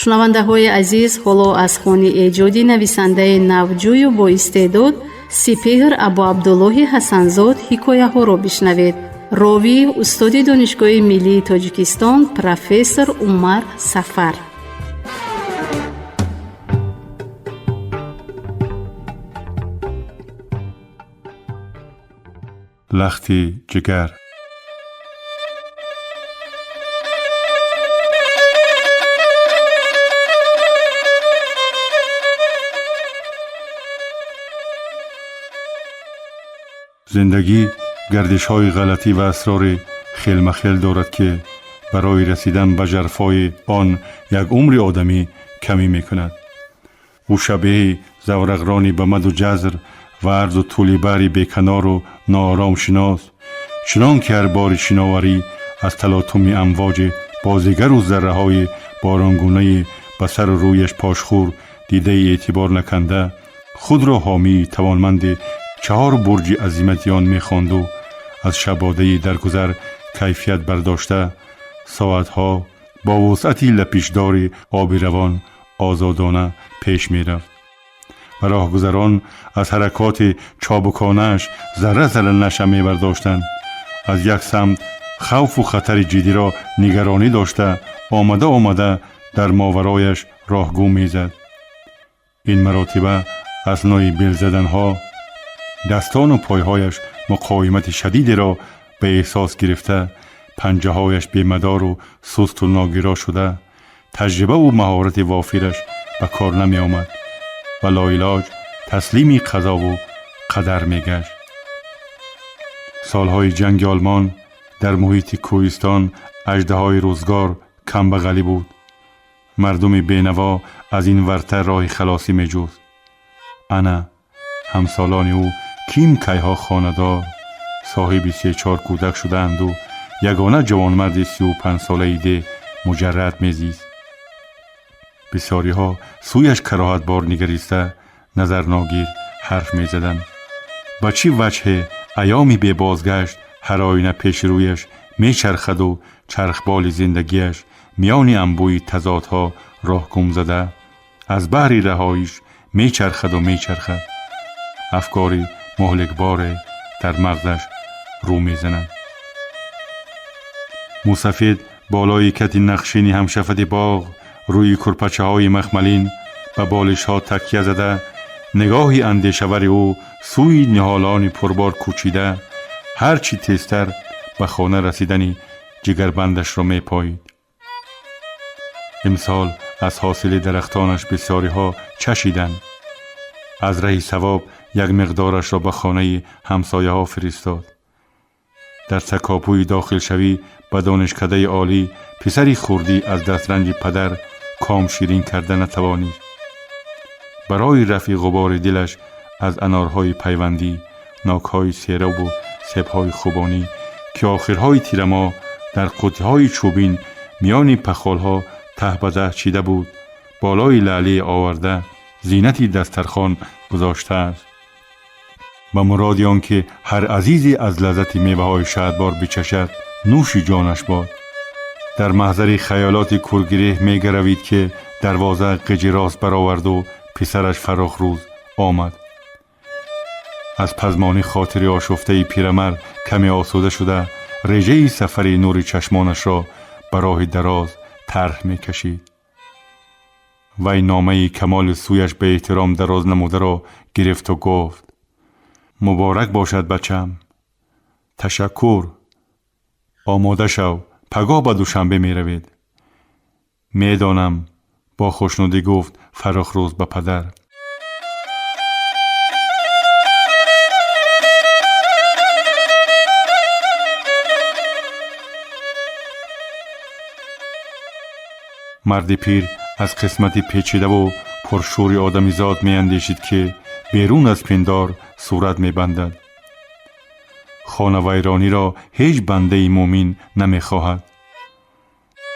Шунавандаҳои азиз, ҳоло аз хони эҷоди нависандаи навҷӯю боистеъдод Сипеҳр Абуабдуллоҳи Ҳасанзод ҳикояҳоро бишнавед. Ровӣ устоди Донишгоҳи миллии Тоҷикистон, профессор Умар Сафар. Лахти ҷигар. Зиндагӣ гардишҳои ғалатӣ ва асрори хелмахел дорад, ки барои расидан ба жарфои он як умри одамӣ камӣ мекунад. Ӯ шабеҳи заврақрони ба маду ҷазр ва арзу тӯли баҳри беканору ноором шинос, чунон ки ҳар бори шиноварӣ аз талотуми амвоҷи бозигару зарраҳои боронгунаи ба сару рӯяш пошхӯр дидаи эътибор наканда, худро ҳомии тавонманди чаҳор бурҷи азимати он мехонду аз шабодаи даргузар кайфият бардошта, соатҳо бо вусъати лапишдори оби равон озодона пеш мерафт ва роҳгузарон аз ҳаракоти чобуконааш зарра зарра наша мебардоштанд. Аз як самт хавфу хатари ҷиддиро нигаронӣ дошта, омада омада дар моварояш роҳгум мезад. Ин маротиба аснои белзаданҳо дастону пойҳояш муқовимати шадидеро ба эҳсос гирифта, панҷаҳояш бемадору сусту ногиро шуда, таҷрибаву маҳорати вофираш ба кор намеомад ва лоилоҷ таслими қазову қадар мегашт. Солҳои ҷанги Олмон дар муҳити кӯҳистон аждаҳои рӯзгор камбағалӣ буд. Мардуми бенаво аз ин варта роҳи халосӣ меҷуст. Ана ҳамсолони ӯ ким кайҳо хонадор, соҳиби се-чор кӯдак шудаанду ягона ҷавонмарди 35-солаи деҳ муҷаррад мезист. Бисёриҳо сӯяш кароҳатбор нигариста, назарногир ҳарф мезаданд. Ба чӣ ваҷҳе айёми бебозгашт ҳар оина пеши рӯяш мечархаду чархболи зиндагиаш миёни анбӯи тазодҳо роҳгум зада, аз баҳри раҳоиш мечархаду мечархад. Афкори муҳликборе дар мағзаш рӯ мезанад. Мусафед болои кати нақшини ҳамшафати боғ, рӯи курпачаҳои махмалин ба болишҳо такя зада, нигоҳи андешавари ӯ сӯи ниҳолони пурбор кӯчида, ҳар чӣ тезтар ба хона расидани ҷигарбандашро мепоид. Имсол аз ҳосили дарахтонаш бисёриҳо чашиданд. Аз раҳи савоб як миқдорашро ба хонаи ҳамсояҳо фиристод. Дар такопӯи дохилшавӣ ба донишкадаи олӣ писари хурдӣ аз дастранҷи падар ком ширин карда натавонист. Барои рафъи ғубори дилаш аз анорҳои пайвандӣ, нокҳои серобу себҳои хубонӣ, ки охирҳои тирамоҳ дар қуттиҳои чӯбин миёни пахолҳо таҳ ба таҳ чида буд, болои лаълие оварда зинати дастархон гузоштааст. Ба муроди он ки ҳар азизе аз лаззати меваҳои шаҳдбор бичашад, нӯши ҷонаш бод. Дар маҳзари хаёлоти кургиреҳ мегаравид, ки дарвоза ғиҷи рост бароварду писараш Фаррухрӯз омад. Аз пазмонӣ хотири ошуфтаи пирамард каме осуда шуда, режаи сафари нури чашмонашро ба роҳи дароз тарҳ мекашид. Вай номаи Камоли сӯяш ба эҳтиром дароз намударо гирифту гуфт: «Муборак бошад, бачам». «Ташаккур». «Омода шав, пагоҳ ба Душанбе меравед». «Медонам», бо хушнудӣ гуфт Фаррухрӯз ба падар. Марди пир аз қисмати печидаву пуршӯри одамизод меандешид, ки берун аз пиндор сурат мебандад. Хонавайрониро ҳеҷ бандаи мӯмин намехоҳад.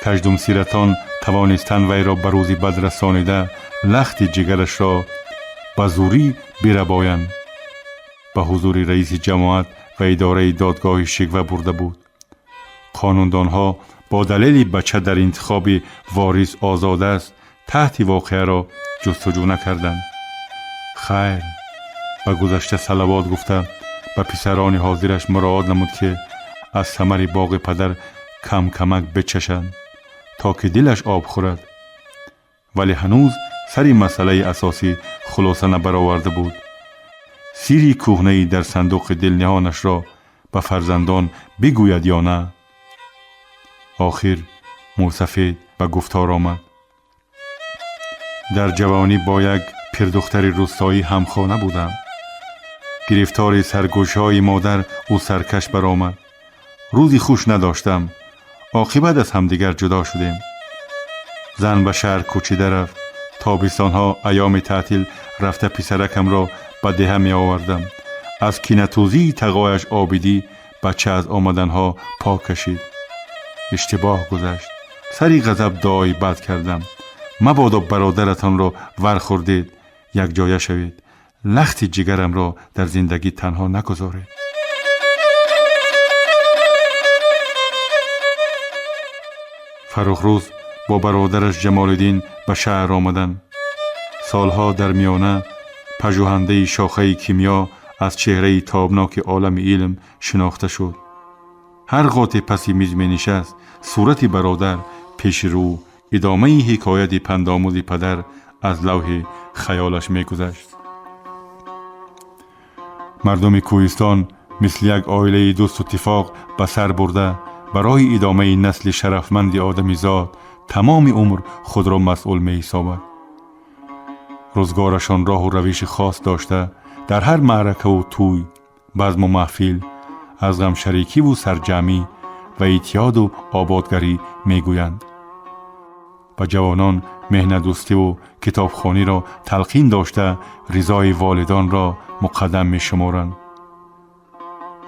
Каждумсиратон тавонистанд вайро ба рӯзи бад расонида, лахти ҷигарашро ба зурӣ бирабоянд. Ба ҳузури раиси ҷамоат ва идораи додгоҳи шиква бурда буд. Қонундонҳо бо далели бача дар интихоби ворис озод аст таҳти воқеаро ҷустуҷӯ накарданд. Хайр, ба гузашта салавот гуфта, ба писарони ҳозираш муроат намуд, ки аз самари боғи падар кам-камак бичашанд, то ки дилаш об хӯрад. Вале ҳанӯз сари масъалаи асосӣ хулоса набароварда буд. Сирри кӯҳнаи дар сандуқи дилниҳонашро ба фарзандон бигӯяд ё на? Охир мӯсафед ба гуфтор омад. Дар ҷавонӣ бо як пирдухтари рӯстоӣ ҳамхона будам. Гирифтори саргӯшҳои модар ӯ саркаш баромад. Рӯзи хуш надоштам. Оқибат аз ҳамдигар ҷудо шудем. Зан ба шаҳр кӯчида рафт. Тобистонҳо айёми таътил рафта писаракамро ба деҳа меовардам. Аз кинатӯзии тағояш Обидӣ бача аз омаданҳо пок кашид. Иштибоҳ гузашт. Сари ғазаб дуои бад кардам. Мабодо бародаратонро вар хӯрдед, якҷоя шавед. Лахти ҷигарамро дар зиндагӣ танҳо нагузоред. Фаррухрӯз бо бародараш Ҷамолиддин ба шаҳр омаданд. Солҳо дар миёна пажӯҳандаи шохаи кимиё аз чеҳраи тобноки олами илм шинохта шуд. Ҳар гоҳ паси миз менишаст, сурати бародар пеши рӯ идомаи ҳикояти пандомӯзи падар аз лавҳи хаёлаш мегузашт. Мардуми кӯҳистон мисли як оилаи дӯсту иттифоқ ба сар бурда, барои идомаи насли шарафманди одамизод тамоми умр худро масъул меҳисобад. Рӯзгорашон роҳу равиши хос дошта, дар ҳар маъракаву тӯй, базму маҳфил аз ғамшарикиву сарҷамъӣ ва иттиҳоду ободгарӣ мегӯянд. Ба ҷавонон меҳнатдӯстиву китобхониро талқин дошта, ризои волидонро муқаддам мешуморанд.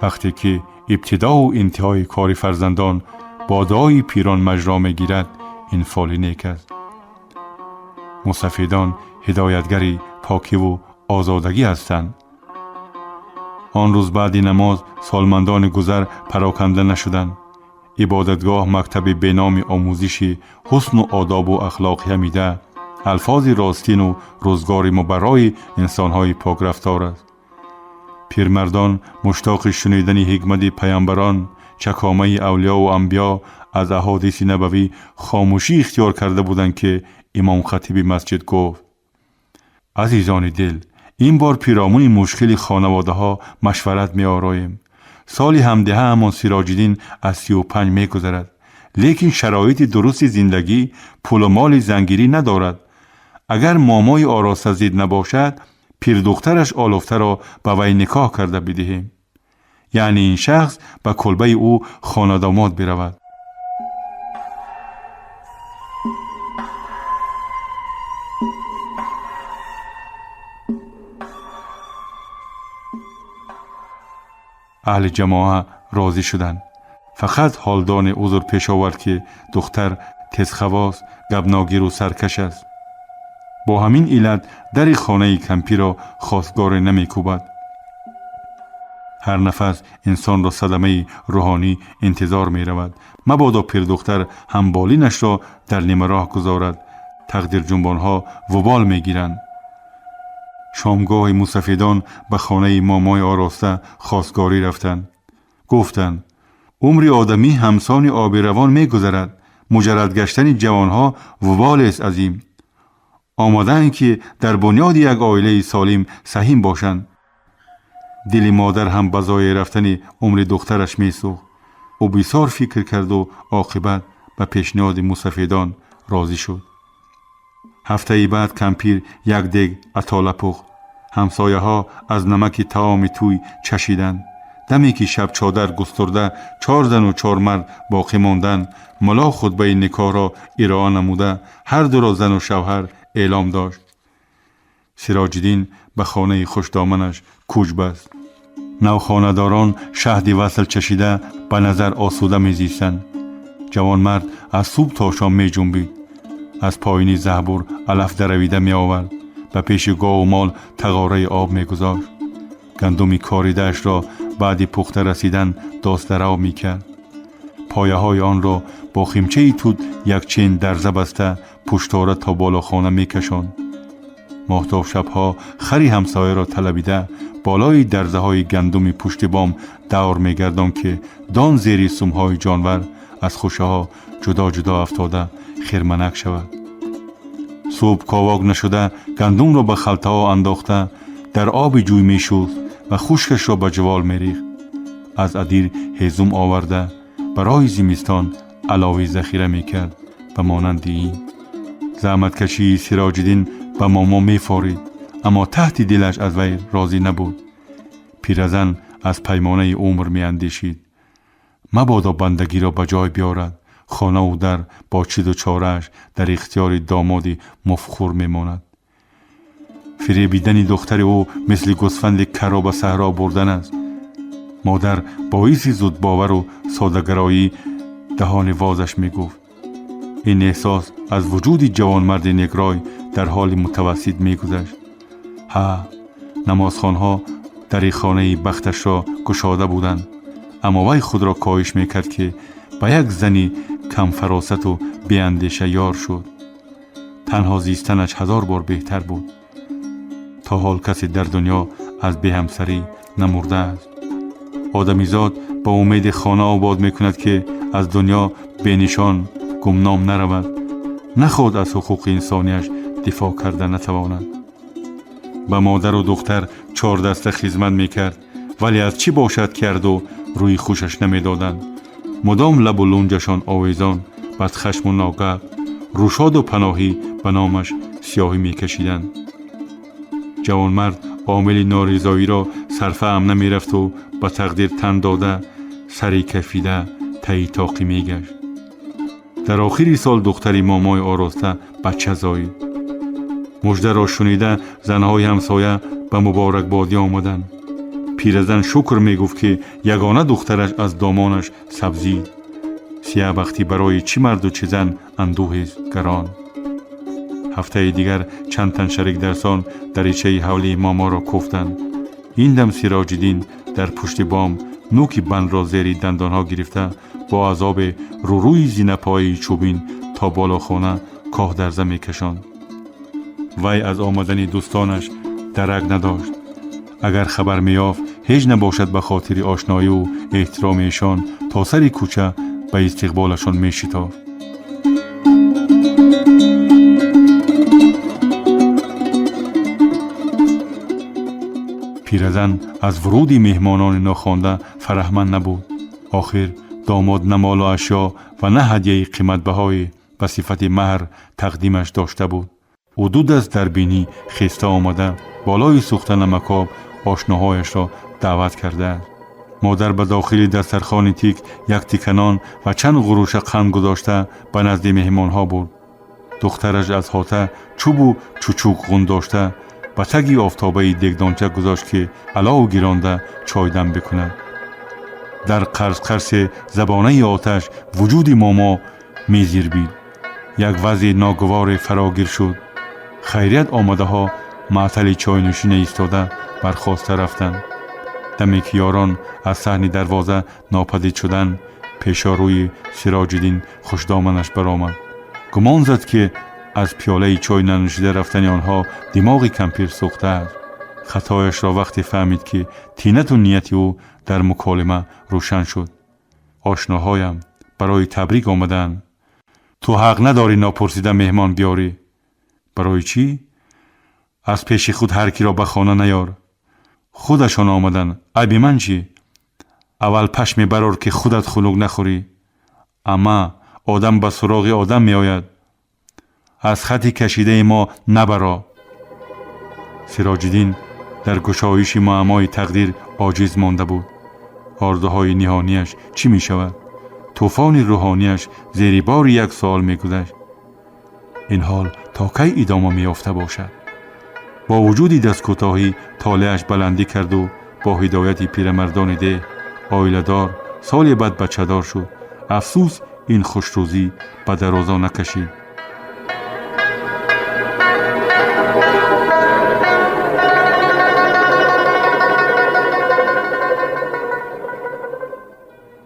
Вақте ки ибтидоу интиҳои кори фарзандон бо дуои пирон маҷро мегирад, ин фоли нек аст. Мусафидон ҳидоятгари покиву озодагӣ ҳастанд. Он рӯз баъди намоз солмандони гузар пароканда нашуданд. Ибодатгоҳ мактаби беноми омӯзиши ҳусну одобу ахлоқи ҳамида, алфози ростину рӯзгори мубаррои инсонҳои покрафтор аст. Пирмардон муштоқи шунидани ҳикмати паямбарон, чакомаи авлиёву анбиё аз аҳодиси набавӣ хомӯшӣ ихтиёр карда буданд, ки имомхатиби масҷид гуфт: азизони дил, ин бор пиромуни мушкили хонаводаҳо машварат меороем. Соли ҳамдиҳаамон Сироҷиддин аз 35 мегузарад, лекин шароити дурусти зиндагӣ, пулу моли зангирӣ надорад. Агар момои ороста зид набошад, пирдухтараш Олуфтаро ба вай никоҳ карда бидиҳем. Яъне ин шахс ба кулбаи ӯ хонадомод биравад. Аҳли ҷамоа розӣ шуданд. Фақат ҳолдоне узр пеш овард, ки духтар тезхавос, гапногиру саркаш аст. Бо ҳамин иллат дари хонаи кампиро хостгоре намекӯбад. Ҳар нафас инсонро садамаи рӯҳонӣ интизор меравад. Мабодо пирдухтар ҳамболинашро дар нимароҳ гузорад. Тақдирҷунбонҳо вубол мегиранд. Шомгоҳи мусафидон ба хонаи момои ороста хостгорӣ рафтанд. Гуфтанд: умри одамӣ ҳамсони оби равон мегузарад. Муҷаррад гаштани ҷавонҳо вуболест азим. Омодаанд, ки дар бунёди як оилаи солим саҳим бошанд. Дили модар ҳам ба зоя рафтани умри духтараш месӯхт. Ӯ бисёр фикр карду оқибат ба пешниҳоди мусафидон розӣ шуд. Ҳафтаи баъд кампир як дег атола пухт. Ҳамсояҳо аз намаки таоми тӯй чашиданд. Даме ки шаб чодар густурда 4 зану 4 мард боқӣ монданд, мулло хутбаи никоҳро ироа намуда ҳар дуро зану шавҳар эълом дошт. Сироҷиддин ба хонаи хушдоманаш кӯч баст. Навхонадорон шаҳди васл чашида ба назар осуда мезистанд. Ҷавонмард аз субҳ то шом меҷунбид. Аз поини заҳбур алаф даравида меовард. Ба пеши гову мол тағораи об мегузошт. Гандуми коридаашро баъди пухта расидан достдарав мекард. Пояҳои онро Бо химчаи тут як чен дарза баста, пуштора то болохона мекашонд. Моҳтоб шабҳо хари ҳамсояро талабида, болои дарзаҳои гандуми пушти бом давр мегардон, ки дон зери сумҳои ҷонвар аз хушаҳо ҷудо ҷудо афтода хирманак шавад. Субҳ ковок нашуда, гандумро ба халтаҳо андохта, дар оби ҷӯй мешуст ва хушкашро ба ҷувол мерихт. Аз адир ҳезум оварда, барои зимистон аловӣ захира мекард ва монанди ин. Заҳматкашии Сироҷиддин ба момо мефорид, аммо таҳти дилаш аз вай розӣ набуд. Пиразан аз паймонаи умр меандешид. Мабодо бандагиро ба ҷой биёрад, хонаву дар бо чизу чорааш дар ихтиёри домоди муфтхӯр мемонад. Фиребидани духтари ӯ мисли гӯсфанди карро ба саҳро бурдан аст. Модар боиси зудбовару содагароӣ даҳони возаш мегуфт. Ин эҳсос аз вуҷуди ҷавонмарди некрой дар ҳоли мутавассит мегузашт. Ҳа, намозхонҳо дари хонаи бахташро кушода буданд, аммо вай худро коҳиш мекард, ки ба як зани камфаросату беандеша ёр шуд. Танҳо зистанаш ҳазор бор беҳтар буд. То ҳол касе дар дунё аз беҳамсарӣ намурдааст. Одамизод ба умеди хона обод мекунад, ки аз дунё бенишон гумном наравад, наход аз ҳуқуқи инсонияш дифоъ карда натавонад. Ба модару духтар чордаста хизмат мекард, вале аз чӣ бошад карду рӯи хушаш намедоданд. Мудом лабу лунҷашон овезон, бадхашму ногап, рӯшоду паноҳӣ ба номаш сиёҳӣ мекашиданд. Ҷавонмард омили норизоиро сарфаам намерафту ба тақдир тан дода, сари кафида таи тоқӣ мегашт. Дар охири сол духтари момои ороста бача зоид. Муждаро шунида, занҳои ҳамсоя ба муборакбодӣ омаданд. Пиразан шукр мегуфт, ки ягона духтараш аз домонаш сабзид. Сияҳбахтӣ барои чӣ марду чӣ зан андӯҳест гарон. Ҳафтаи дигар чанд тан шарикдарсон даричаи ҳавлии моморо куфтанд. Ин дам Сироҷиддин дар пушти бом нӯки бандро зери дандонҳо гирифта, бо азобе рӯрӯи зинапояи чӯбин то болохона коҳ дарза мекашонд. Вай аз омадани дӯстонаш дарак надошт. Агар хабар меёфт, ҳеҷ набошад, ба хотири ошноиву эҳтироми эшон то сари кӯча ба истиқболашон мешитофт. Пиразан аз вуруди меҳмонони нохонда фараҳманд набуд. Охир домод на молу ашё ва на ҳадияи қиматбаҳое ба сифати маҳр тақдимаш дошта буд. Ӯ ду даст дар бинӣ хеста омада, болои сӯхта намакоб ошноҳояшро даъват кардааст. Модар ба дохили дастархони тик як тиканон ва чанд ғуруша қанд гузошта, ба назди меҳмонҳо бурд. Духтараш аз ҳота чӯбу чучук ғун дошта, ба таги офтобаи дегдонча гузошт, ки алов гиронда чойдам бикунад. Дар қарсқарси забонаи оташ вуҷуди момо мезирбид. Як вазъи ногуворе фарогир шуд. Хайрият, омадаҳо маътали чойнӯшӣ истода, бархоста рафтанд. Даме ки ёрон аз саҳни дарвоза нопадид шуданд, пешорӯи Сироҷиддин хушдоманаш баромад. Гумон зад, ки аз пиёлаи чой нанӯшида рафтани онҳо димоғи кампир сӯхтааст. Хатояшро вақте фаҳмид, ки тинату нияти ӯ дар муколима рӯшан шуд. «Ошноҳоям барои табрик омадаанд. Ту ҳақ надорӣ нопурсида меҳмон биёрӣ.» «Барои чӣ? Аз пеши худ ҳар киро ба хона наёр.» «Худашон омаданд, айби ман чӣ?» «Аввал пашме барор, ки худат хунук нахӯрӣ.» «Амма, одам ба суроғи одам меояд. Аз хати кашидаи мо набаро.» Сироҷиддин дар кушоиши муаммои тақдир оҷиз монда буд. Орзуҳои ниҳонияш чӣ мешавад? Тӯфони рӯҳонияш зери бори як суол мегузашт: ин ҳол то кай идома меёфта бошад? Бо вуҷуди дасткӯтоҳӣ толеаш баландӣ карду бо ҳидояти пирамардони деҳ оиладор, соли баъд бачадор шуд. Афсӯс, ин хушрӯзӣ ба дарозо накашид.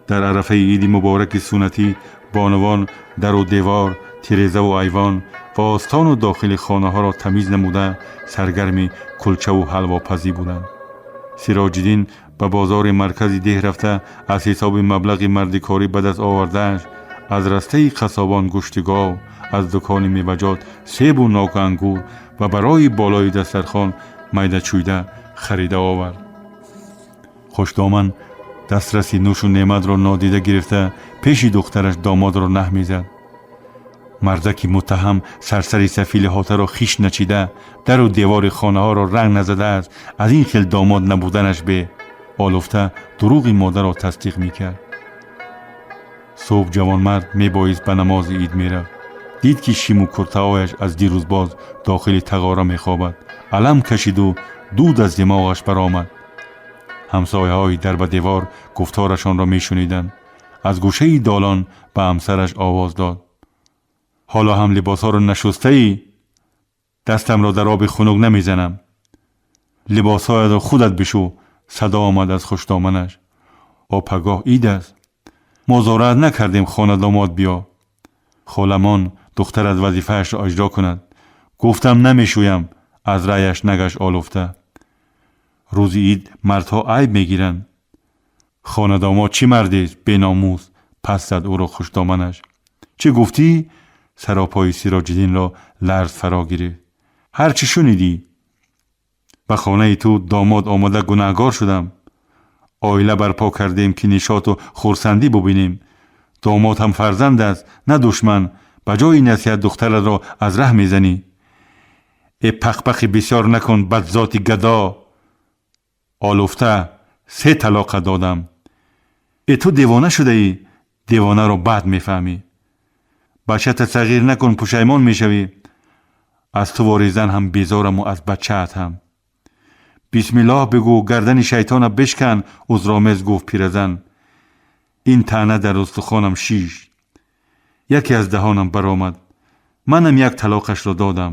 Дар арафаи иди мубораки суннатӣ бонувон дару девор, тирезаву айвон ва остону дохили хонаҳоро тамиз намуда саргарми кулчаву ҳалвопазӣ буданд. Сироҷиддин ба бозори маркази деҳ рафта аз ҳисоби маблағи мардикорӣ ба даст овардааш аз растаи қассобон гӯшти гов, аз дукони меваҷот себу ноку ангур ва барои болои дастархон майдачӯйда харида овард. Хушдоман дастраси нӯшу неъматро нодида гирифта пеши духтараш домодро наҳ мезад. Мардаки муттаҳам сарсари сафили ҳотаро хиш начида, дару девори хонаҳоро ранг назадааст. Аз ин хел домод набуданаш бе олуфта дурӯғи модарро тасдиқ мекард. Субҳ ҷавонмард мебоист ба намози ид мерафт. Дид ки шиму куртаҳояш аз дирӯз боз дохили тағора мехобад. Алам кашиду дуд аз димоғаш баромад. Ҳамсояҳои дар ба девор гуфторашонро мешуниданд. Аз гӯшаи долон ба ҳамсараш овоз дод: ҳоло ҳам либосҳоро нашустаӣ? Дастамро дар оби хунук намезанам. Либосҳоятро худат бишу. Садо омад аз хушдоманаш: о пагоҳ ид аст. Мо зораат накардем, хонадомод биё. Холамон духтарат вазифаашро иҷро кунад. Гуфтам намешӯям. Аз раъяш нагашт олуфта. Рӯзи ид мардҳо айб мегиранд. Хонадомод чӣ мардест, беномус? Пас зад ӯро хушдоманаш. Чӣ гуфтӣ? Саропои Сироҷиддинро ларз фаро гирифт. Ҳар чӣ шунидӣ? Ба хонаи ту домод омода гунаҳгор шудам. Оила барпо кардем ки нишоту хурсандӣ бубинем. Домод ҳам фарзанд аст, на душман. Ба ҷои насиҳат духтаратро аз раҳ мезанӣ. Э пахпахи бисёр накун, бадзоти гадо. Олуфта се талоқа додам. Э ту девона шудаӣ? Девонаро бад мефаҳмӣ. Бачата сағир накун, пушаймон мешавӣ. Аз ту вори зан ҳам безораму аз бачаат ҳам. Бисмиллоҳ бигӯ, гардани шайтона бишкан, узромез гуфт пиразан. Ин таъна дар устухонам шиш. Яке аз даҳонам баромад. Манам як талоқашро додам.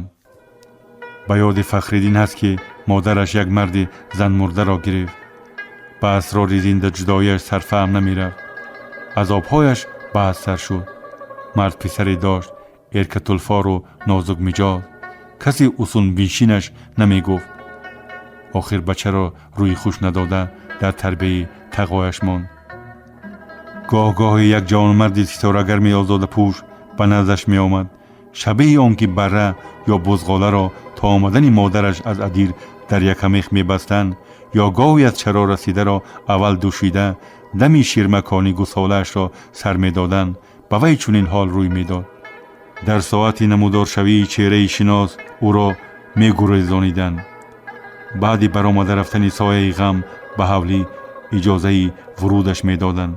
Ба ёди Фахриддин ҳаст ки модараш як марди занмурдаро гирифт. Ба асрори зиндаҷудоияш сарфаҳм намерафт. Азобҳояш баъд сар шуд. Мард писаре дошт эркатулфору нозукмиҷоз. Касе усунбиншинаш намегуфт. Охир бачаро рӯи хуш надода дар тарбияи тағояш монд. Гоҳ-гоҳе як ҷавонмарди ситорагарми озодапӯш ба наздаш меомад, шабеҳи он ки барра ё бузғоларо то омадани модараш аз адир дар якамех мебастанд, ё гоҳе аз чаро расидаро аввал дӯшида дами ширмаконӣ гусолаашро сар медоданд, ба вай чунин ҳол рӯй медод. Дар соати намудоршавии чеҳраи шинос ӯро мегурезониданд. Баъди баромада рафтани сояи ғам ба ҳавлӣ иҷозаи вурудаш медоданд.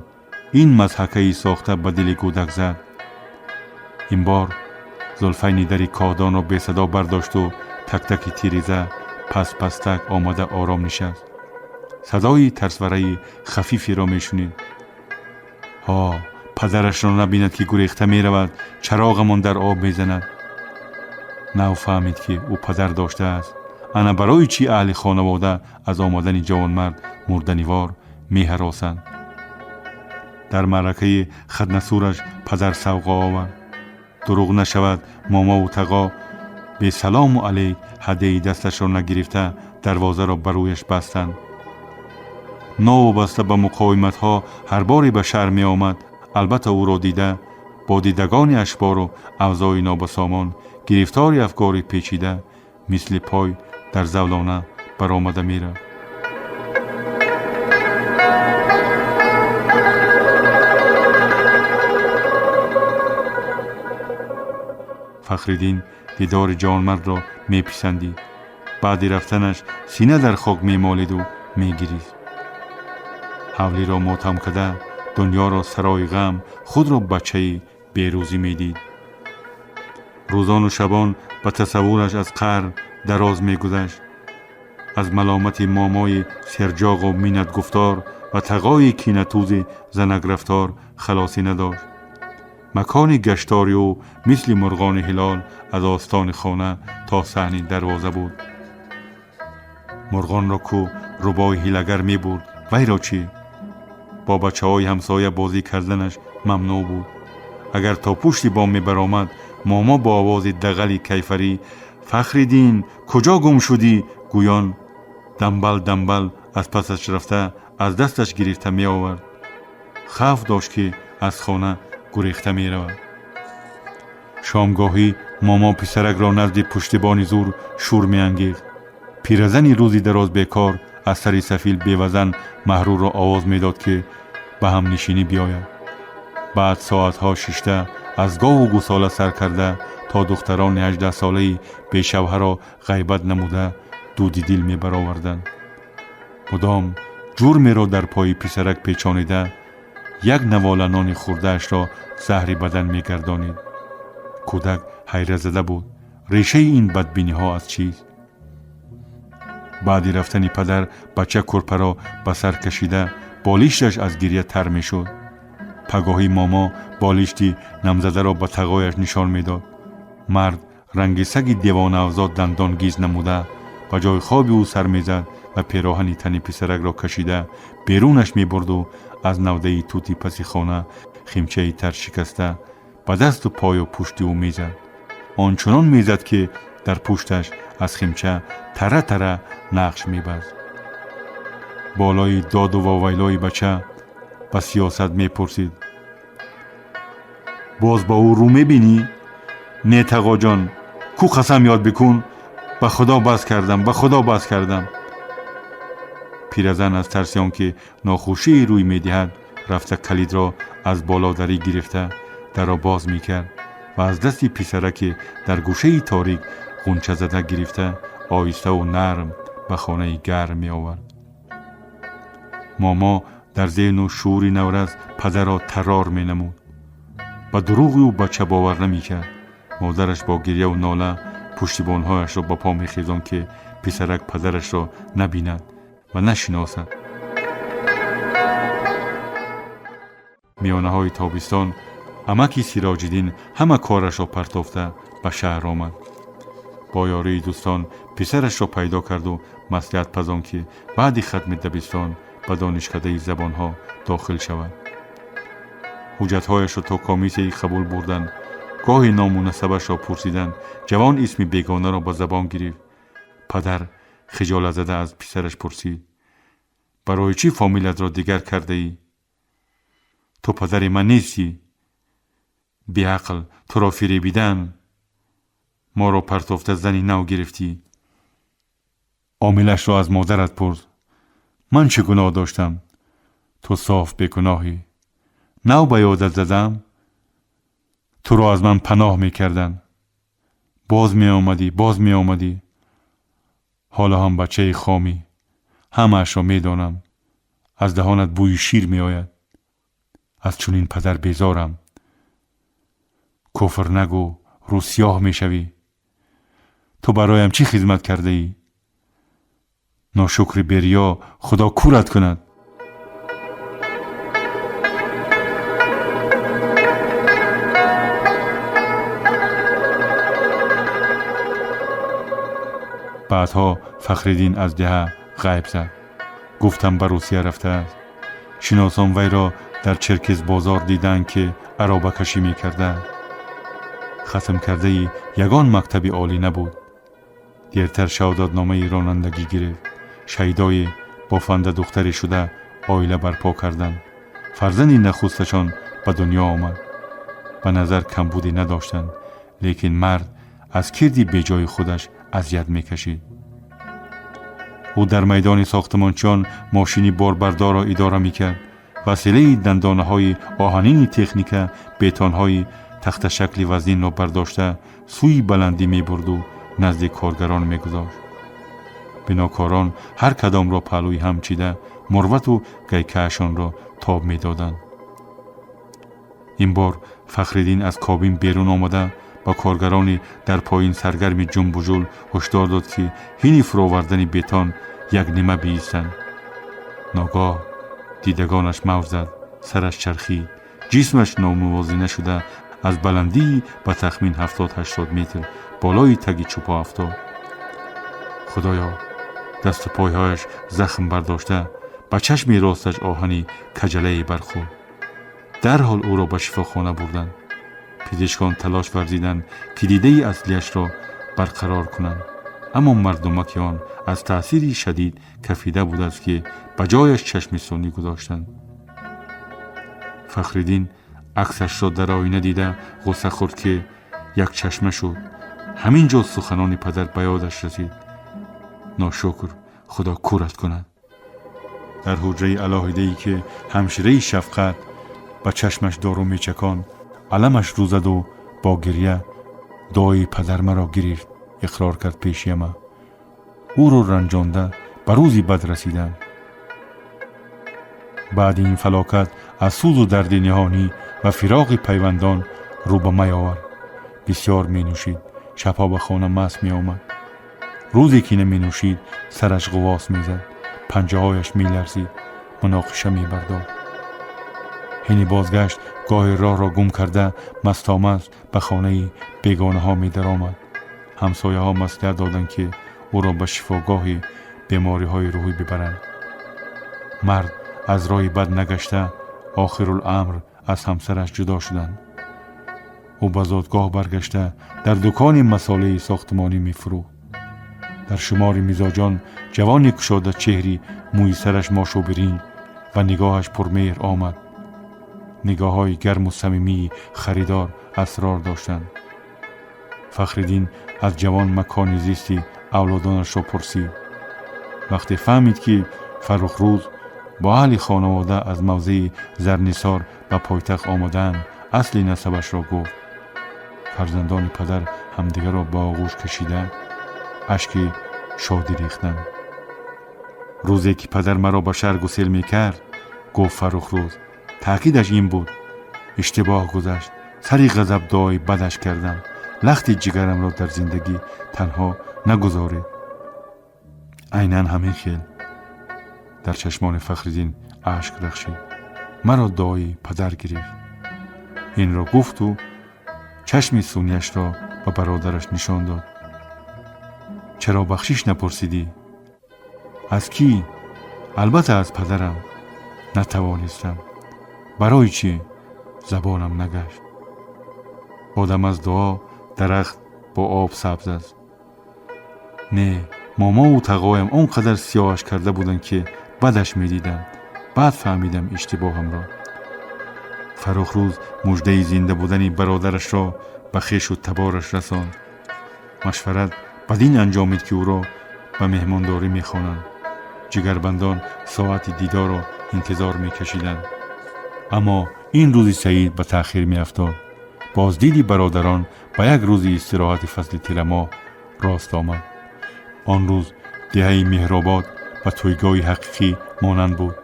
Ин мазҳакаи сохта ба дили кӯдак зад. Ин бор зулфайни дари коҳдонро бесадо бардошту тактаки тиреза пастпастак омада ором нишаст. Садои тарсвараи хафиферо мешунид. Ҳо, падарашро набинад ки гурехта меравад, чароғамон дар об мезанад. Нав фаҳмид ки ӯ падар доштааст. Ана барои чӣ аҳли хонавода аз омадани ҷавонмард мурданивор меҳаросанд. Дар маъракаи хаднасураш падар савғо овард. Дурӯғ нашавад, момову тағо бесалому алейк ҳадияи дасташро нагирифта дарвозаро ба рӯяш бастанд. Новобаста ба муқовиматҳо ҳар боре ба шаҳр меомад, албатта ӯро дида бо дидагони ашбору авзои нобасомон гирифтори афкори печида мисли пой дар завлона баромада мерафт. Фахриддин дидори ҷавонмардро меписандид. Баъди рафтанаш сина дар хок мемолиду мегирист. Ҳавлиро мотам када, дунёро сарои ғам, худро бачаи берӯзӣ медид. Рӯзону шабон ба тасаввураш аз қаҳр дароз мегузашт. Аз маломати момои серҷоғу миннатгуфтор ва тағои кинатӯзи занакрафтор халосӣ надошт. Макони гаштори ӯ мисли мурғони ҳилол аз остони хона то саҳни дарвоза буд. Мурғонро ку рӯбои ҳилагар мебурд, вайро чӣ? Бо бачаҳои ҳамсоя бозӣ карданаш мамнӯъ буд. Агар то пушти бом мебаромад, момо бо овози дағали кайфарӣ «Фахриддин, куҷо гум шудӣ?» гӯён дамбал дамбал аз пасаш рафта аз дасташ гирифта меовард. Хавф дошт, ки аз хона гурехта меравад. Шомгоҳӣ момо писаракро назди пуштибони зур шӯр меангехт. Пиразани рӯзи дароз бекор аз сари сафил бевазан Маҳрурро овоз медод, ки ба ҳамнишинӣ биёяд. Баъд соатҳо шишта аз гову гусола сар карда то духтарони 18-солаи бешавҳаро ғайбат намуда дуди дил мебароварданд. Мудом ҷурмеро дар пои писарак печонида як навола нони хӯрдаашро заҳри бадан мегардонид. Кӯдак ҳайратзада буд, решаи ин бадбиниҳо аз чист? Баъди рафтани падар бача кӯрпаро ба сар кашида болишташ аз гирья тар мешуд. Пагоҳӣ момо болишти намзадаро ба тағояш нишон медод. Мард ранги саги девонаавзод дандон гиз намуда ба ҷои хоби ӯ сар мезад ва пероҳани тани писаракро кашида берунаш мебурду аз навдаи тути паси хона химчаи тар шикаста ба дасту пою пушти ӯ мезад. Ончунон мезад, ки дар пушташ аз химча тара тара нақш мебаст. Болои доду вовайлои бача ба сиёсат мепурсид: «Боз ба ӯ рӯ мебинӣ?» «Не, тағоҷон, ку қасам ёд бикун, ба худо бас кардам, ба худо бас кардам». Пиразан аз тарси он ки нохушии рӯй медиҳад, рафта калидро аз болодарӣ гирифта дарро боз мекард ва аз дасти писараке дар гӯшаи торик ғунчазада гирифта оҳиставу нарм ба хонаи гарм меовард. Момо дар зеҳну шуури наврас падарро таррор менамуд. Ба дурӯғи ӯ бача бовар намекард. Модараш бо гирьяву нола пуштибонҳояшро ба по мехезонд, ки писарак падарашро набинад ва нашиносад. Миёнаҳои тобистон амаки Сироҷиддин ҳама корашро партофта ба шаҳр омад. Бо ёрии дӯстон писарашро пайдо карду маслиҳат пазон, ки баъди хатми дабистон ба донишкадаи забонҳо дохил шавад. Ҳуҷҷатҳояшро то комиссияи қабул бурданд. Гоҳе ному насабашро пурсиданд. Ҷавон исми бегонаро ба забон гирифт. Падар хиҷолатзада аз писараш пурсид: «Барои чӣ фомилятро дигар кардаӣ? Ту падари ман нестӣ. Беақл, туро фиребидан, моро партофта зани нав гирифтӣ. Омилашро аз модарат пурс. Ман чӣ гуноҳ доштам? Ту соф бегуноҳӣ. Нав ба ёдат задам, туро аз ман паноҳ мекарданд. Боз меомадӣ, боз меомадӣ. Ҳоло ҳам бачаи хомӣ, ҳамаашро медонам. Аз даҳонат бӯи шир меояд. Аз чунин падар безорам. Куфр нагӯ, рӯсиёҳ мешавӣ. Ту бароям чӣ хизмат кардаӣ? Ношукри бериё, худо кӯрат кунад». Баъдҳо Фахриддин аз деҳа ғайб зад. Гуфтам, ба Русия рафтааст. Шиносон вайро дар Черкезбозор диданд, ки аробакашӣ мекардааст. Хатмкардаи ягон мактаби олӣ набуд. Дертар шаҳодатномаи ронандагӣ гирифт. Шайдои бофанда духтаре шуда оила барпо карданд. Фарзанди нахусташон ба дунё омад. Ба назар камбудӣ надоштанд, лекин мард аз кирди беҷои худаш азият мекашид. Ӯ дар майдони сохтмончиён мошини борбардорро идора мекард. Василаи дандонаҳои оҳанини техника бетонҳои тахташакли вазнинро бардошта сӯи баландӣ мебурду назди коргарон мегузошт. Бинокорон ҳар кадомро паҳлӯи ҳам чида мурвату гайкаашонро тоб медоданд. Ин бор Фахриддин аз кобин берун омада ба коргарони дар поин саргарми ҷунбужул ҳушдор дод, ки ҳини фуровардани бетон як нима биистанд. Ногоҳ дидагонаш мавҷ зад, сараш чархид, ҷисмаш номувозина шуда аз баландии ба тахмин 70-80 метр болои таги чӯпо афтод. Худоё, дасту пойҳояш захм бардошта Ба чашми росташ оҳани каҷалае бархӯрд. Дарҳол ӯро ба шифохона бурданд. Пизишкон талош варзиданд, ки дидаи аслиашро барқарор кунанд, аммо мардумаки он аз таъсири шадид кафида будааст, ки ба ҷояш чашми сунъӣ гузоштанд. Фахриддин аксашро дар оина дида ғусса хӯрд, ки якчашма шуд. Ҳамин ҷо суханони падар ба ёдаш расид: «Ношукр, Худо кӯрат кунад». Дар ҳуҷраи алоҳидае, ки ҳамшираи шафқат ба чашмаш дору мечаконд, аламаш рӯ заду бо гирья: «Дуои падар маро гирифт», иқрор кард пеши ҳама. «Ӯро ранҷонда ба рӯзи бад расидам». Баъди ин фалокат аз сӯзу дарди ниҳонӣ ва фироқи пайвандон рӯ ба май овард. Бисёр менӯшид, шабҳо ба хона маст меомад. Рӯзе ки наменӯшид, сараш ғуввос мезад, панҷаҳояш меларзид, муноқиша мебардошт. Ҳини бозгашт гоҳе роҳро гум карда, мастомаст ба хонаи бегонаҳо медаромад. Ҳамсояҳо маслиҳат доданд, ки ӯро ба шифогоҳи бемориҳои рӯҳӣ бибаранд. Мард аз роҳи бад нагашта, охируламр аз ҳамсараш ҷудо шуданд. Ӯ ба зодгоҳ баргашта, дар дукони масолеҳи сохтмонӣ мефурӯхт. Дар шумори мизоҷон ҷавони кушода чеҳри, мӯи сараш мошу биринҷ ва нигоҳаш пурмеҳр омад. Нигоҳҳои гарму самимии харидор асрор доштанд. Фахриддин аз ҷавон макони зисти авлодонашро пурсид. Вақте фаҳмид, ки Фаррухрӯз бо аҳли хонавода аз мавзеи Зарнисор ба пойтахт омадаанд, асли насабашро гуфт. Фарзандони падар ҳамдигарро ба оғӯш кашида, ашки шодӣ рехтанд. «Рӯзе ки падар маро ба шаҳр гусел мекард, — гуфт Фаррухрӯз, — таъкидаш ин буд. Иштибоҳ гузашт, сари ғазаб дуои бадаш кардам: лахти ҷигарамро дар зиндагӣ танҳо нагузоред. Айнан ҳамин хел». Дар чашмони Фахриддин ашк рахшид. «Маро дуои падар гирифт». Инро гуфту чашми сунъияшро ба бародараш нишон дод. «Чаро бахшиш напурсидӣ?» «Аз кӣ? Албатта, аз падарам. Натавонистам». «Барои чӣ?» «Забонам нагашт». Одам аз дуо, дарахт бо об сабз аст. Не, момову тағоям он қадар сиёҳаш карда буданд, ки бадаш медидам. Баъд фаҳмидам иштибоҳамро. Фаррухрӯз муждаи зинда будани бародарашро ба хешу табораш расонд. Машварат бадин анҷомид, ки ӯро ба меҳмондорӣ мехонанд. Ҷигарбандон соати дидорро интизор мекашиданд, аммо ин рӯзи саид ба таъхир меафтод. Боздиди бародарон ба як рӯзи истироҳати фасли тирамоҳ рост омад. Он рӯз деҳаи Меҳробод ба тӯйгоҳи ҳақиқӣ монанд буд.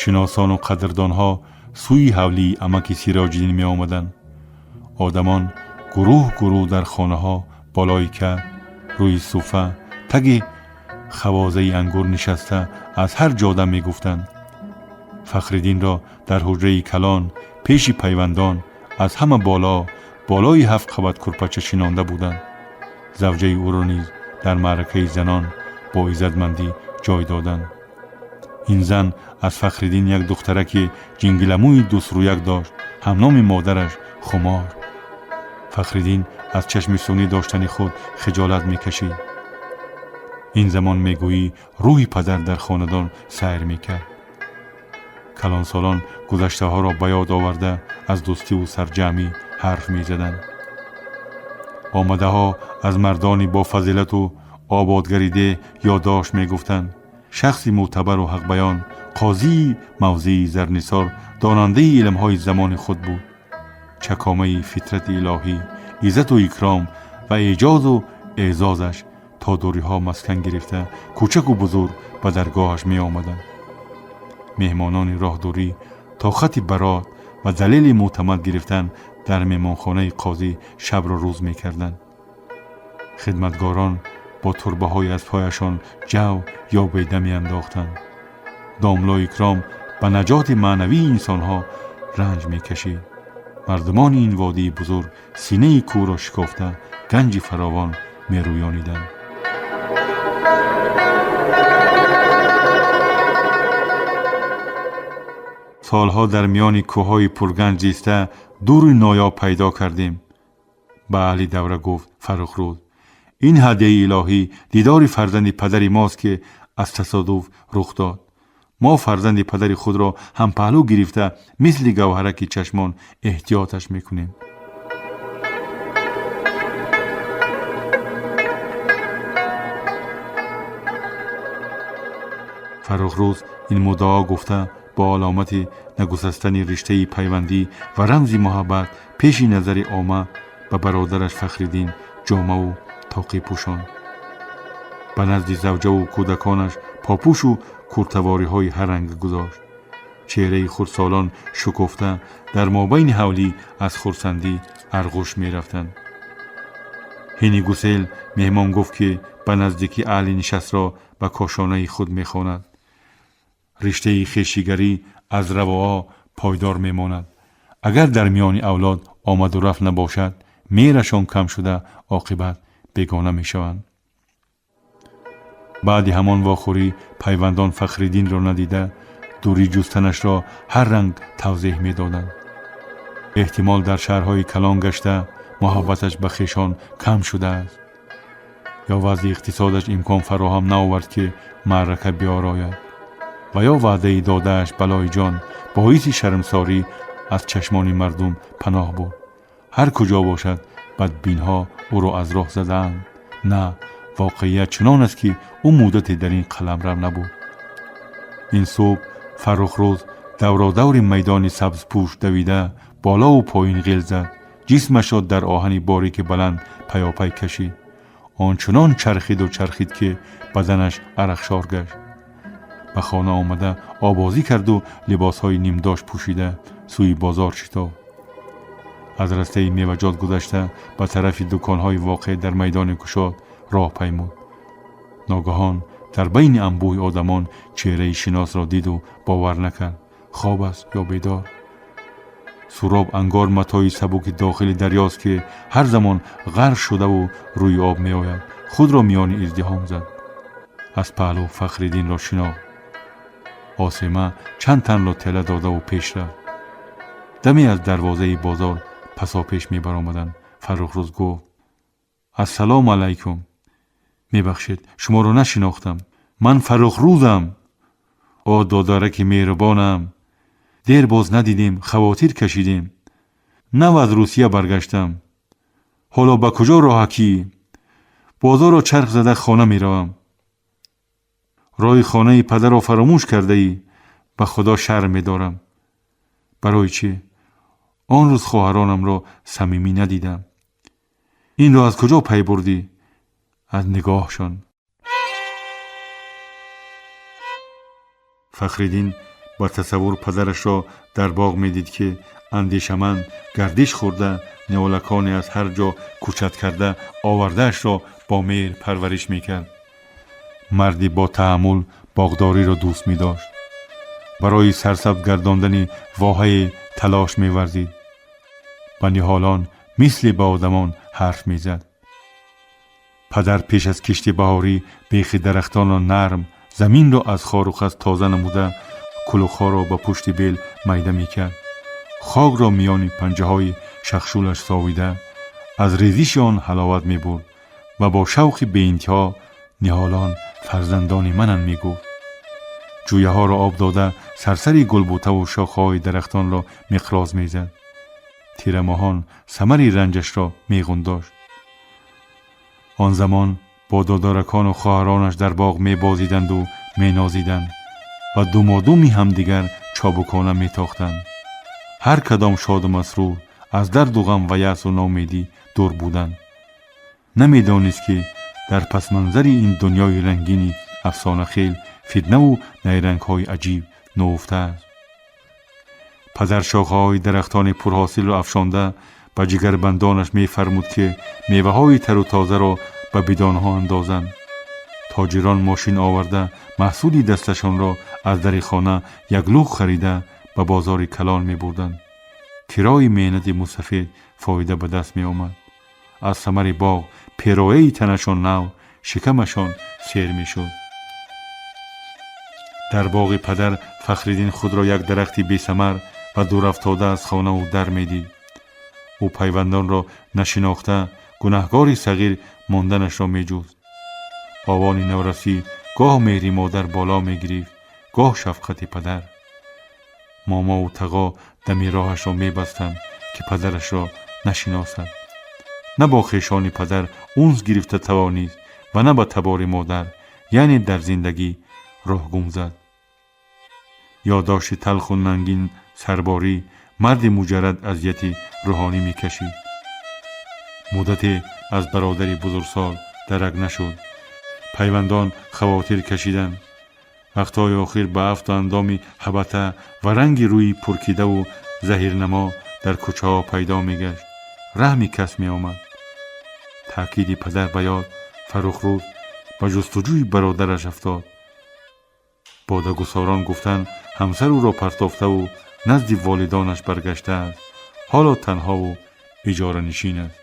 Шиносону қадрдонҳо сӯи ҳавлии амаки Сироҷиддин меомаданд. Одамон гурӯҳ гурӯҳ дар хонаҳо, болои кат, рӯи суфа, таги хавозаи ангур нишаста, аз ҳар ҷода мегуфтанд. Фахриддинро дар ҳуҷраи калон, пеши пайвандон, аз ҳама боло, болои ҳафт қабат курпача шинонда буданд. Завҷаи ӯро низ дар маъракаи занон бо иззатмандӣ ҷой доданд. Ин зан аз Фахриддин як духтараки ҷингиламӯи дӯстрӯяк дошт, ҳамноми модараш Хумор. Фахриддин аз чашми сунъӣ доштани худ хиҷолат мекашид. Ин замон мегӯӣ рӯҳи падар дар хонадон сайр мекард. Калонсолон гузаштаҳоро ба ёд оварда, аз дӯстиву сарҷамъӣ ҳарф мезаданд. Омадаҳо аз мардони бофазилату ободгари деҳ ёддошт мегуфтанд. Шахси мӯътабару ҳақбаён, қозии мавзеи Зарнисор, донандаи илмҳои замони худ буд. Чакомаи фитрати илоҳӣ, иззату икром ва эъҷозу эъзозаш то дуриҳо маскан гирифта, кӯчаку бузург ба даргоҳаш меомаданд. Меҳмонони роҳдурӣ то хати барот ва далели мӯътамад гирифтан дар меҳмонхонаи қозӣ шабро рӯз мекарданд. Хидматгорон бо турбаҳое аз пояшон ҷав ё беда меандохтанд. Домло Икром ба наҷоти маънавии инсонҳо ранҷ мекашид. Мардумони ин водии бузург синаи кӯҳро шикофта, ганҷи фаровон мерӯёниданд. Солҳо дар миёни кӯҳҳои пурганҷ зиста дури ноёб пайдо кардем. Ба аҳли давра гуфт Фаррухрӯз: ин ҳадияи илоҳӣ дидори фарзанди падари мост, ки аз тасодуф рух дод. Мо фарзанди падари худро ҳампаҳлӯ гирифта мисли гавҳараки чашмон эҳтиёташ мекунем. Фаррухрӯз ин муддао гуфта бо аломати нагусастани риштаи пайвандӣ ва рамзи муҳаббат пеши назари омма ба бародараш Фахриддин ҷомаву тоқӣ пӯшонд. Ба назди завҷаву кӯдаконаш попӯшу куртавориҳои ҳарранга гузошт. Чеҳраи хурдсолон шукуфта дар мобайни ҳавлӣ аз хурсандӣ арғуш мерафтанд. Ҳини гусел меҳмон гуфт, ки ба наздикӣ аҳли нишастро ба кошонаи худ мехонад. Риштаи хешигарӣ аз равоа пойдор мемонад. Агар дар миёни авлод омаду рафт набошад, меҳрашон кам шуда оқибат бегона мешаванд. Баъди ҳамон вохӯрӣ пайвандон Фахриддинро надида дурӣ ҷустанашро ҳар ранг тавзеҳ медоданд. Эҳтимол дар шаҳрҳои калон гашта муҳаббаташ ба хешон кам шудааст ё вазъи иқтисодаш имкон фароҳам наовард, ки маърака биорояд, ва ё ваъдаи додааш балои ҷон боиси шармсорӣ аз чашмони мардум паноҳ бурд. Ҳар куҷо бошад, бадбинҳо ӯро аз роҳ задаанд. На, воқеият чунон аст, ки ӯ муддате дар ин қаламрав набуд. Ин субҳ Фаррухрӯз давродаври майдони сабзпӯш давида болову поин ғел зад, ҷисмашро дар оҳани борики баланд паёпай кашид. Ончунон чархиду чархид, ки баданаш арақшор гашт. Ба хона омада обозӣ карду либосҳои нимдош пӯшида сӯи бозор шитофт. Аз растаи меваҷот гузашта ба тарафи дуконҳои воқеъ дар майдони кушод роҳ паймуд. Ногаҳон дар байни анбӯҳи одамон чеҳраи шиносро диду бовар накард, хоб аст ё бедор. Суроб ангор матои сабуки дохили дарёст, ки ҳар замон ғарқ шудаву рӯи об меояд, худро миёни издиҳом зад. Аз паҳлӯ Фахриддинро шинохт. Осема чанд танро тела додаву пеш рафт. Даме аз дарвозаи бозор пасопеш мебаромаданд. Фаррухрӯз гуфт: ассалому алайкум. Мебахшед, шуморо нашинохтам. Ман Фаррухрӯзам. О, додараки меҳрубонам, дер боз надидем, хавотир кашидем. Нав аз Русия баргаштам. Ҳоло ба куҷо роҳакӣ? Бозорро чарх зада хона меравам. Роҳи хонаи падарро фаромӯш кардаӣ. Ба Худо шарм медорам. Барои чӣ? Он рӯз хоҳаронамро самимӣ надидам. Инро аз куҷо пай бурдӣ? Аз нигоҳшон. Фахриддин ба тасаввур падарашро дар боғ медид, ки андешаманд гардиш хӯрда ниҳолаконе аз ҳар ҷо кӯчат карда овардаашро бо меҳр парвариш мекард. Марди бо таҳаммул боғдориро дӯст медошт. Барои сарсабз гардондани воҳае талош меварзид. Ба ниҳолон мисли ба одамон ҳарф мезад. Падар пеш аз кишти баҳорӣ бехи дарахтонро нарм, заминро аз хору хас тоза намуда кулухҳоро ба пушти бел майда мекард. Хокро миёни панҷаҳои шахшулаш совида аз резиши он ҳаловат мебурд ва бо шавқи беинтиҳо ниҳолон фарзандони мананд мегуфт. Ҷӯяҳоро об дода сарсари гулбутаву шохаҳои дарахтонро миқроз мезад. Тирамоҳон самари ранҷашро меғундошт. Он замон бо додаракону хоҳаронаш дар боғ мебозиданду менозиданд ва думодуми ҳамдигар чобукона метохтанд. Ҳар кадом шоду масрур аз дарду ғам ва яъсу ноумедӣ дур буданд. Намедонист, ки дар пасманзари ин дунёи рангини афсонахел фитнаву найрангҳои аҷиб нуҳуфтааст. Падар шохаҳои дарахтони пурҳосилро афшонда ба ҷигарбандонаш мефармуд, ки меваҳои тару тозаро ба бидонҳо андозанд. Тоҷирон мошин оварда маҳсули дасташонро аз дари хона яклух харида ба бозори калон мебурданд. Кирои меҳнати мусафед фоида ба даст меомад. Аз самари боғ перояи танашон нав, шикамашон сер мешуд. Дар боғи падар Фахриддин худро як дарахти бесамар ва дурафтода аз хонаву дар медид. Ӯ пайвандонро нашинохта, гунаҳгори сағир монданашро меҷуст. Овони наврасӣ гоҳ меҳри модар боло мегирифт, гоҳ шафқати падар. Момову тағо дами роҳашро мебастанд, ки падарашро нашиносад. На бо хешони падар унс гирифта тавонист ва на ба табори модар, яъне дар зиндагӣ роҳ гум зад. Ёддошти талху нангин сарборӣ марди муҷаррад азияти рӯҳонӣ мекашид. Муддате аз бародари бузургсол дарак нашуд. Пайвандон хавотир кашиданд. Вақтҳои охир ба афту андоми ҳабата ва ранги рӯи пуркидаву заҳирнамо дар кӯчаҳо пайдо мегашт. Раҳми кас меомад. Таъкиди падар ба ёд Фаррухрӯз ба ҷустуҷӯи бародараш афтод. Бодагусорон гуфтанд, ҳамсар ӯро партофтаву назди волидонаш баргаштааст, ҳоло танҳову иҷоранишин аст.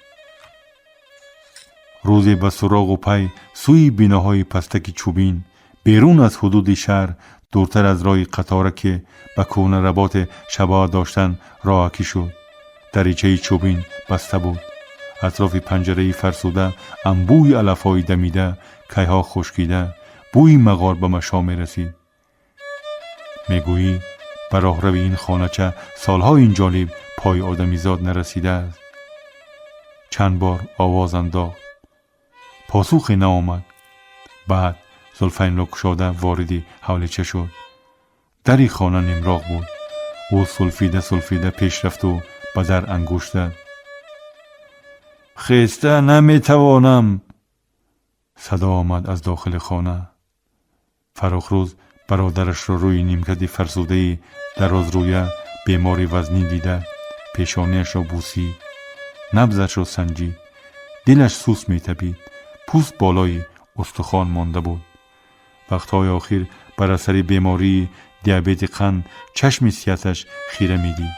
Рӯзе ба суроғу пай сӯи биноҳои пастаки чӯбин, берун аз ҳудуди шаҳр, дуртар аз роҳи қатора, ки ба кӯҳна работе шабоҳат доштан, роҳакӣ шуд. Даричаи чӯбин баста буд. Атрофи панҷараи фарсуда анбӯи алафҳои дамида, кайҳо хушкида, бӯи мағор ба машом мерасид. Мегӯӣ ба роҳрави ин хонача солҳои инҷониб пои одамизод нарасидааст. Чанд бор овоз андохт, посухе наомад. Баъд зулфайнро кушода вориди ҳавлича шуд. Дари хона нимроғ буд. Ӯ сулфида сулфида пеш рафту ба дар ангушт зад. Хеста наметавонам, садо омад аз дохили хона. Фаррухрӯз бародарашро рӯи нимкати фарсудаи дарозрӯя бемори вазнин дида, пешониашро бусид, набзашро санҷид. Дилаш сус метапид, пӯст болои устухон монда буд. Вақтҳои охир бар асари бемории диабети қанд чашми сиҳаташ хира медид.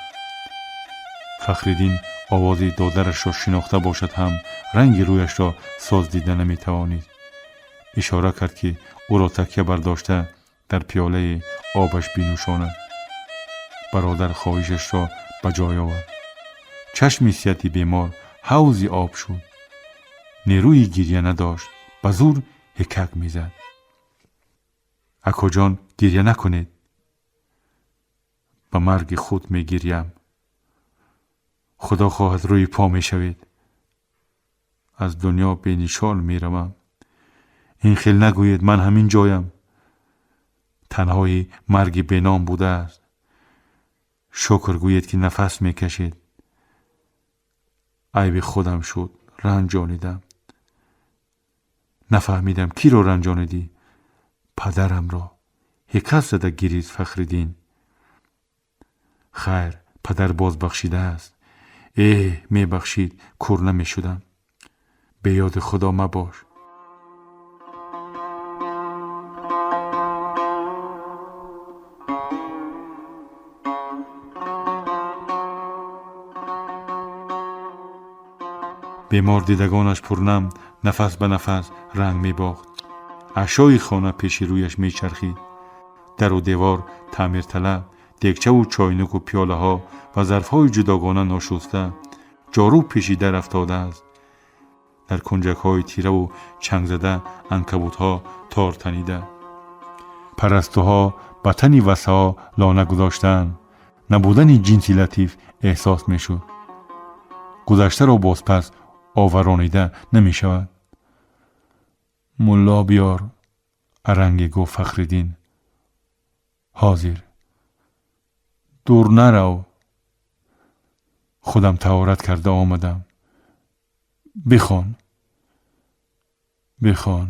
Фахриддин овози додарашро шинохта бошад ҳам, ранги рӯяшро соз дида наметавонист. Ишора кард, ки ӯро такя бардошта дар пиёлаи обаш бинӯшонад. Бародар хоҳишашро ба ҷой овард. Чашми сиҳати бемор ҳавзи об шуд. Нерӯи гирья надошт, ба зур ҳикак мезад. Акоҷон, гирья накунед. Ба марги худ мегирьям. Худо хоҳад, рӯи по мешавед. Аз дунё бенишон меравам. Ин хел нагӯед, ман ҳамин ҷоям. Танҳои марги беном будааст. Шукр гӯед, ки нафас мекашед. Айби худам шуд, ранҷонидам. Нафаҳмидам, киро ранҷонидӣ? Падарамро. Ҳикат зада гирист Фахриддин. Хайр, падар боз бахшидааст. Эҳ, мебахшид, кур намешудам. Беёди Худо мабош. Бемор дидагонаш пурнам, нафас ба нафас ранг мебохт. Ашёи хона пеши рӯяш мечархид. Дару девор таъмирталаб, дегчаву чойнуку пиёлаҳо ва зарфҳои ҷудогона ношуста, ҷоруб пеши дар афтодааст. Дар кунҷакҳои тираву чангзада анкабутҳо тор танида. Парастуҳо ба тани васаҳо лона гузоштаанд. Набудани ҷинси латиф эҳсос мешуд. Гузаштаро бозпас оваронида намешавад. Мулло биёр, аранге гуфт Фахриддин. Ҳозир. Дур нарав. Худам таҳорат карда омадам. Бихон, бихон.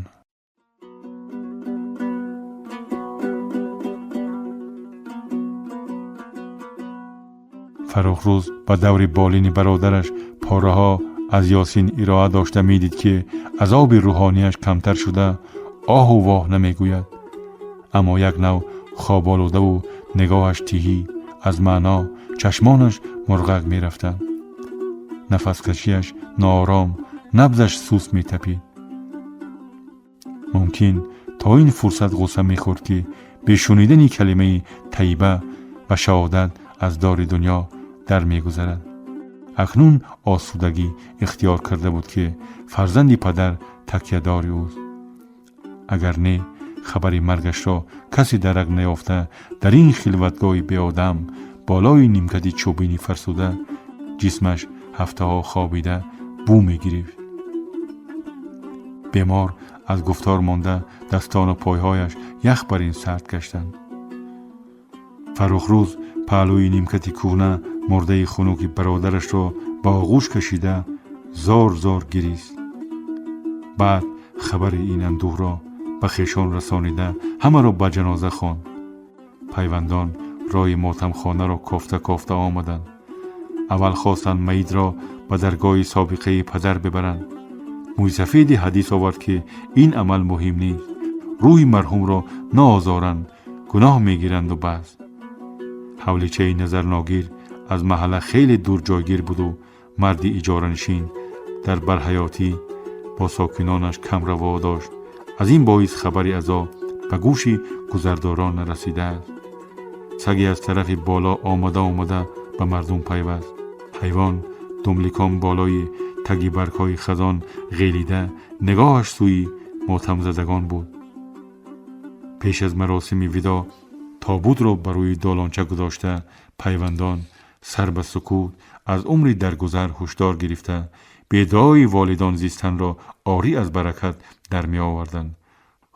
Фаррухрӯз ба даври болини бародараш пораҳо аз Ёсин ироа дошта медид, ки азоби рӯҳонияш камтар шуда, оҳу воҳ намегӯяд. Аммо як нав хоболудаву нигоҳаш тиҳӣ, аз маъно чашмонаш мурғак мерафтанд. Нафаскашиаш ноором, набзаш сус метапид. Мумкин то ин фурсат ғусса мехӯрд, ки Бе шунидани калимаи тайиба ва шаҳодат аз дори дунё дар мегузарад. Акнун осудагӣ ихтиёр карда буд, ки фарзанди падар такядори ӯст. Агар не, хабари маргашро касе дарак наёфта, дар ин хилватгоҳи беодам болои нимкати чӯбини фарсуда ҷисмаш ҳафтаҳо хобида бӯ мегирифт. Бемор аз гуфтор монда, дастону пойҳояш ях бар ин сард гаштанд. Фаррухрӯз паҳлӯи нимкати кӯҳна мурдаи хунуки бародарашро ба оғӯш кашида зор зор гирист. Баъд хабари ин андӯҳро ба хешон расонида, ҳамаро ба ҷаноза хонд. Пайвандон роҳи мотамхонаро кофта кофта омаданд. Аввал хостанд маидро ба даргоҳи собиқаи падар бибаранд. Мӯйсафеди ҳадис овард, ки ин амал муҳим нест, рӯҳи марҳумро наозоранд, гуноҳ мегиранду бас. Ҳавличаи назарногир аз маҳалла хеле дур ҷойгир буду марди иҷоранишин дар барҳаётӣ бо сокинонаш кам раво дошт. Аз ин боис хабари азо ба гӯши гузардорон нарасидааст. Саге аз тарафи боло омада омада ба мардум пайваст. Ҳайвон думликон болои таги баргҳои хазон ғелида, нигоҳаш сӯи мотамзадагон буд. Пеш аз маросими видоъ тобутро ба рӯи долонча гузошта, пайвандон сар ба сукут аз умри даргузар ҳушдор гирифта, бедуои волидон зистанро орӣ аз баракат дар меоварданд.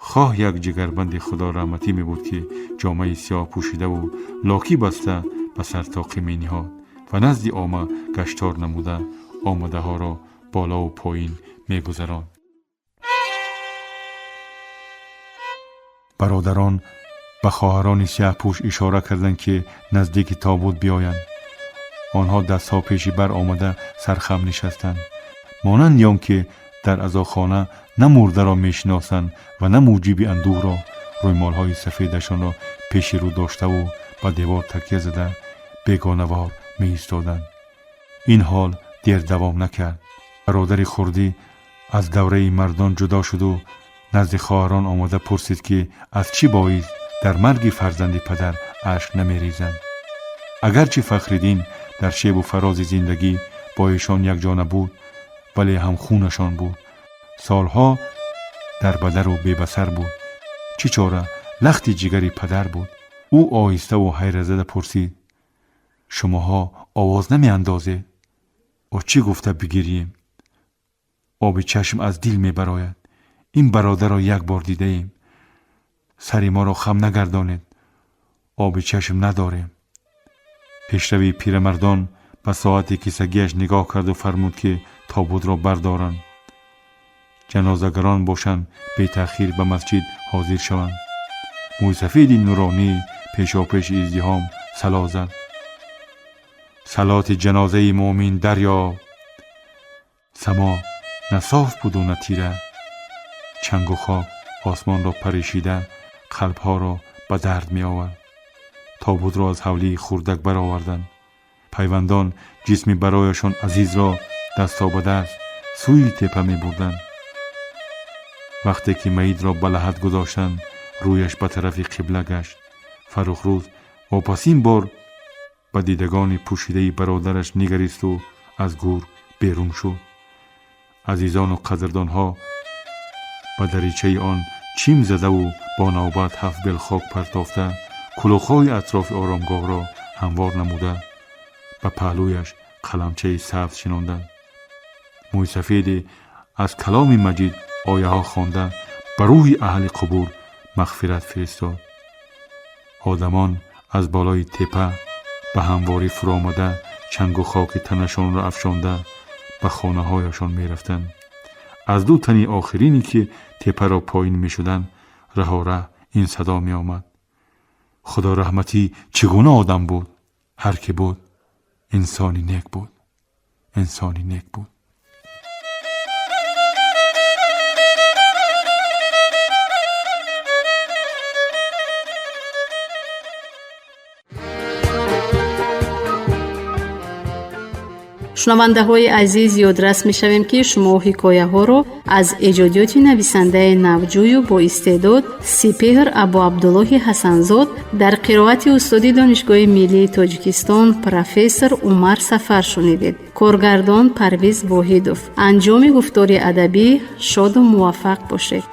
Хоҳ як ҷигарбанди худораҳматӣ мебуд, ки ҷомаи сиёҳ пӯшидаву локӣ баста ба сартоқӣ мениҳод ва назди омма гаштор намуда, омадаҳоро болову поин мегузаронд. Бародарон ба хоҳарони сиёҳпӯш ишора карданд, ки наздики тобут биёянд. Онҳо дастҳо пеши бар омада сархам нишастанд, монанди он ки дар азохона на мурдаро мешиносанд ва на муҷиби андӯҳро. Рӯймолҳои сафедашонро пеши рӯ доштаву ба девор такя зада бегонавор меистоданд. Ин ҳол дер давом накард. Бародари хурдӣ аз давраи мардон ҷудо шуду назди хоҳарон омода пурсид, ки аз чӣ боис дар марги фарзанди падар ашк намерезанд. Агарчи Фахриддин дар шебу фарози зиндагӣ бо эшон якҷо набуд, вале ҳамхунашон буд. Солҳо дар бадару бебасар буд. Чӣ чора, лахти ҷигари падар буд. Ӯ оҳиставу ҳайратзада пурсид: шумоҳо овоз намеандозед? О чӣ гуфта бигирем? Оби чашм аз дил мебарояд. Ин бародарро як бор дидаем. Сари моро хам нагардонед, оби чашм надорем. Пешрави пирамардон ба соати кисагиаш нигоҳ карду фармуд, ки тобутро бардоранд, ҷанозагарон бошанд, бетаъхир ба масҷид ҳозир шаванд. Мӯйсафеди нуронӣ пешопеши издиҳом сало зад: салоти ҷанозаи муъмин дарёб. Само на соф буду на тира. Чангу хок осмонро парешида, қалбҳоро ба дард меовард. Тобутро аз ҳавлии хурдак бароварданд. Пайвандон ҷисми барояшон азизро дастобадаст сӯи тепа мебурданд. Вақте ки маидро ба лаҳад гузоштанд, рӯяш ба тарафи қибла гашт. Фаррухрӯз вопасин бор ба дидагони пӯшидаи бародараш нигаристу аз гӯр берун шуд. Азизону қадрдонҳо ба даричаи он чим задаву бо навбат ҳафт бел хок партофта, кулухҳои атрофи оромгоҳро ҳамвор намуда, ба паҳлӯяш қаламчаи сабз шинонданд. Мӯйсафеде аз Каломи Маҷид ояҳо хонда, ба рӯҳи аҳли қубур мағфират фиристод. Одамон аз болои тепа ба ҳамворӣ фуромада, чангу хоки танашонро афшонда, ба хонаҳояшон мерафтанд. Аз ду тани охирине, ки тепаро поин мешуданд, раҳораҳ ин садо меомад: худо раҳматӣ чӣ гуна одам буд? Ҳар ки буд, инсони нек буд, инсони нек буд. Шунавандаҳои азиз, ёдрас мешавем, ки шумо ҳикояҳоро аз эҷодиёти нависандаи навҷӯю боистеъдод Сипеҳр Абуабдуллоҳи Ҳасанзод дар қироати устоди Донишгоҳи миллии Тоҷикистон, профессор Умар Сафар шунидед. Коргардон Парвиз Воҳидов. Анҷоми гуфтори адабӣ. Шоду муваффақ бошед.